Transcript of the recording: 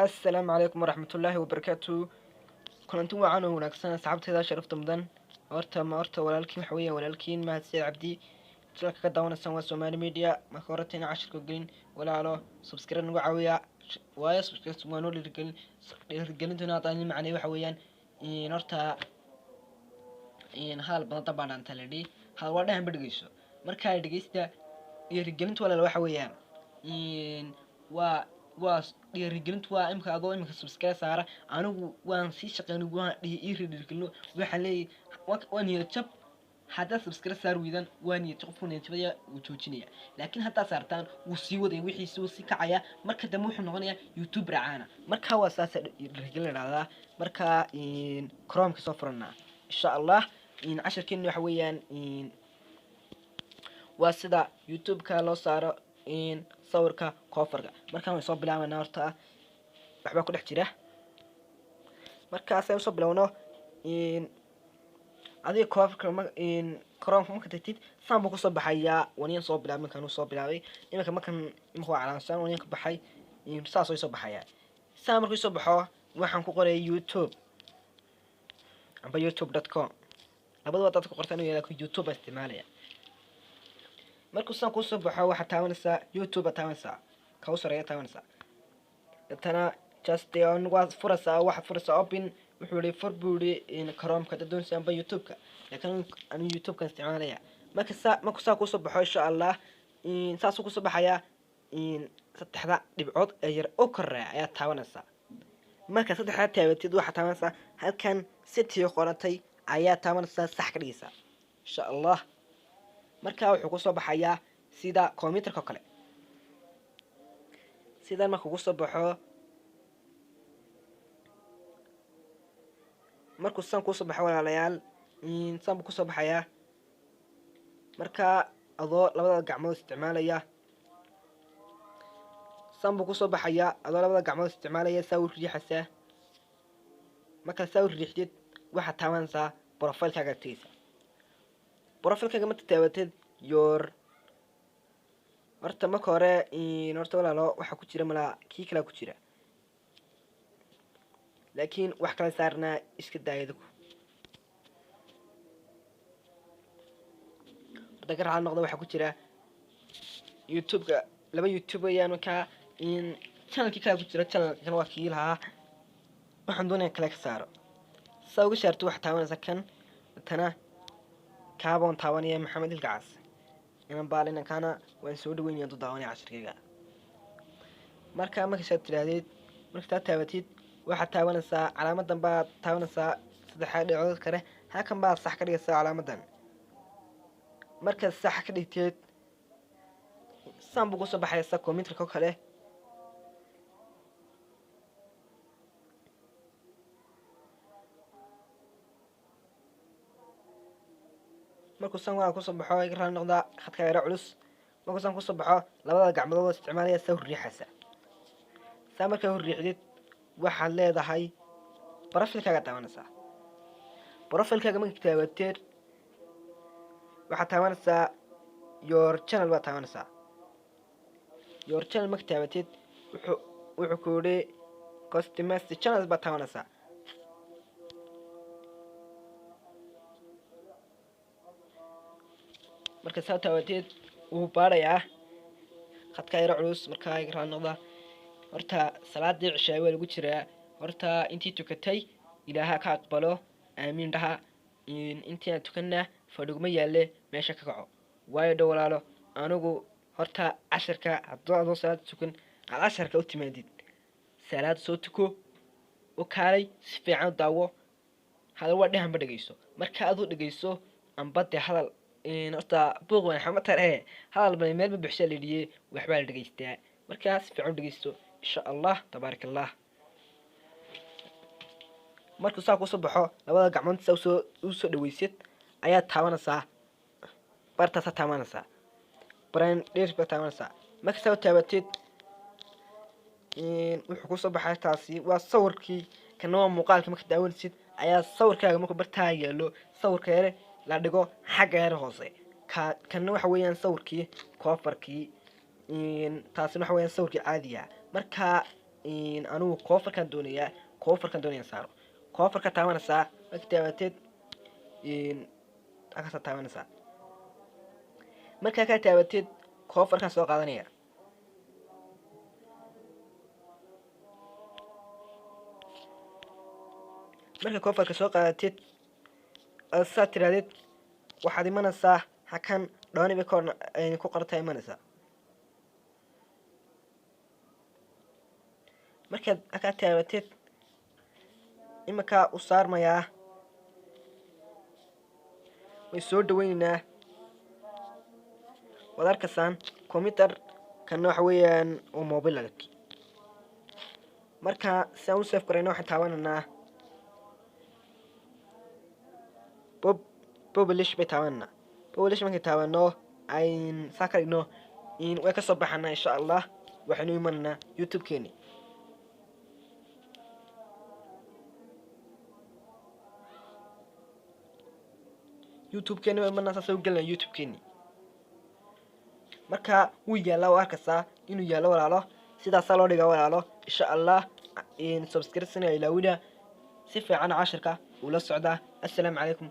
Assalaamu calaykum waraxmatullaahi wabarakaatu. Kulanti wacan oo wanaagsan, asxaabteeda sharafta mudan. Horta ma horta walaalkiin waxa weeyaan walaalkiin Mahad Saciid Cabdi. Channelka ka daawanaysaan waa Somali Media. Marka hore tina cashirka gelin, walaalo, subscribe nagu caawiya, waayo subscribe waa noo dhiirigelin. Dhiirigelintuna haddaan idin macneeyo waxa weeyaan in horta in hadal badan dabaan aan taladhi hadal waa dhahan ba dhegeyso. Markaa dhegeysta dhiirigelintu, walaalo, waxa weeyaan in waa dhiirigelintu waa imika adoo imika subscribe saara, anigu waan sii shaqeyn, waan dhihi ii dhiirigelino. Waxaan leeyahay waa niyad jab haddaad subscribe saar weydan, waa niyad jab. Qofku niyad jabaya, wuu joojinaya, laakiin haddaad saartaan wuu sii wadaya wixiisi, wuu sii kacaya. Marka dambe wuxuu noqonayaa YouTuber caana. Marka waa saasa dhiirigelin la dhahdaa. Marka Chromeka soo furanaa, insha Allah. Casharkeena waxa weeyaan waa sida YouTube-ka loo saaro sawirka coverka. Markaan way soo bilaabanaa, horta waxbaa ku dhex jira. Markaas ay usoo bilowno, adiga coverka Chromeka marka tagtid, saan buu kusoo baxayaa. Waniyan soo bilaabay, markaan uu soo bilaabay imika, markan imika waa calaamsan waniyan ka baxay, saas way soo baxayaa. Saa markuu soo baxo, waxaan ku qoraya YouTube amba youtube.com, labadaba dad ku qortaan inuu yahay YouTube baa isticmaalaya. Markuu saan kusoo baxo, waxaad taabanaysaa YouTube baad taabanaysaa, ka u sareeya taabanaysaa. Deetana just waad furaysaa, waxaad furaysaa open. Wuxuu yihi fur buu yihi Chromeka dad doonaysa amba YouTube-ka, laakiin anigu YouTube-kan isticmaalaya. Marka saa markuu saa kusoo baxo, insha Allah, saasuu kusoo baxayaa. Saddexda dhibcood ee yar u koreeya ayaad taabanaysaa. Marka saddexdaa taabatid, waxaad taabanaysaa halkan city qorantay ayaa taabanaysaa, sax ka dhigaysaa, insha Allah. Marka wuxuu kusoo baxayaa sida computerka oo kale. Sidan markuu kusoo baxo, markuu san kusoo baxo, walaalayaal, san buu kusoo baxayaa. Marka adoo labada gacmood isticmaalaya, san buu kusoo baxayaa. Adoo labada gacmood isticmaalaya saa u riixaysaa. Markaa saa u riixdid, waxaad taabanaysaa profilekaaga tegeysa. Profilekaaga marka taabatid, your horta marka hore horta, walaalo, waxaa ku jira malaa kii kalaa ku jira, laakiin wax kala saarnaa iska daaya adigu. Horta ka raxal noqda, waxaa ku jira YouTube-ka laba YouTube ayaan. Markaa channelkii kalaa ku jira, channelkan waa kii lahaa. Waxaan doonaya kale ka saaro. Saa uga saarto, waxaad taabanaysaa kan tana kaaboon taabanaya Maxamed Ilkacas inan baalina kaana waan soo dhaweynaya intuu daawanaya cashirkayga. Marka markasaad tidhaahdeed, markaad taabatid, waxaad taabanaysaa calaamadan baad taabanaysaa, saddexdaa dhibcood kale halkan baad sax ka dhigaysaa calaamadan. Markaad sax ka dhigteed, saan buu kusoo baxaysaa computerka oo kale. Markuu san waa kusoo baxo, iga raali noqdaa, khadka yaro culus. Markuu san kusoo baxo, labada gacmood isticmaalaya saa hurriixaysa. Saa markaa hurriixdid, waxaad leedahay profilekaaga taabanaysaa. Profilekaaga marka taabateed, waxaad taabanaysaa your channel baad taabanaysaa. Your channel marka taabatid, wuxuu ku yidhi customize channel baad taabanaysaa. Marka saa taabateed, wuu baadhayaa, khadka yaro culus. Markaa iga raali noqda. Horta salaadii cishaa waa lagu jiraa. Horta intii tukatay Ilaaha ka aqbalo, aamiin dhaha. Intii aan tukanna fadhiguma yaalle, meesha ka kaco. Waayo dhow, walaalo, anigu horta casharka hadduu adoo salaad tukan aad casharka u timaadid, salaad soo tuko u kaalay, si fiican u daawo. Hadal waa dhehanba dhegeyso. Marka aduu dhegeyso amba dee hadal horta buuq waan xama tare, hadal bana meelba buxshaa la yidhiye, waxbaa la dhegeystaa. Markaa si fiican u dhegeysto, insha Allah. Tabaarak Allah. Markuu saa kusoo baxo, labada gacmood saa usoo dhaweysid ayaad taabanaysaa, bartaasaa taabanaysaa, brand dheer baad taabanaysaa. Marka saa u taabatid, wuxuu kusoo baxay. Taasi waa sawirkii, kana waa muuqaalkii. Marka daawanaysid ayaa sawirkaaga markuu bartaa yaalo, sawirka yare la dhigo xagga yare hoose. Ka kana waxa weeyaan sawirkii coverkii, taasina waxa weeyaan sawirkii caadiga. Marka Anugu coverkaan doonayaa, coverkaan doonaya saaro. Coverka taabanaysaa. Marka taabateed, halkaasaa taabanaysaa. Markaa kaa taabateed, coverkaan soo qaadanaya. Marka coverka soo qaadatid, saa tirahdid, waxaad imanaysaa hakan done bay ku qortaa imanaysaa. Markaad halkaa taabatid, iminkaa u saarmayaa. Way soo dhaweyneynaa. Waad arkaysaan computer kana waxa weeyaan oo mobile. Marka si aan u save garayno, waxaan taabananaa publish bay taabananaa. Publish markay taabano, ayn saa ka dhigno, way kasoo baxanaa. Insha Allah waxaynu imananaa YouTube-keeni. YouTube-keeni waa imanaa, saasa u gelinaa YouTube-keeni. Marka wuu yaallaa, waa arkaysaa inuu yaallo, walaalo. Sidaasaa loo dhigaa, walaalo. Insha Allah subscription ilaawina, si fiican cashirka ula socdaa. Assalaamu calaykum.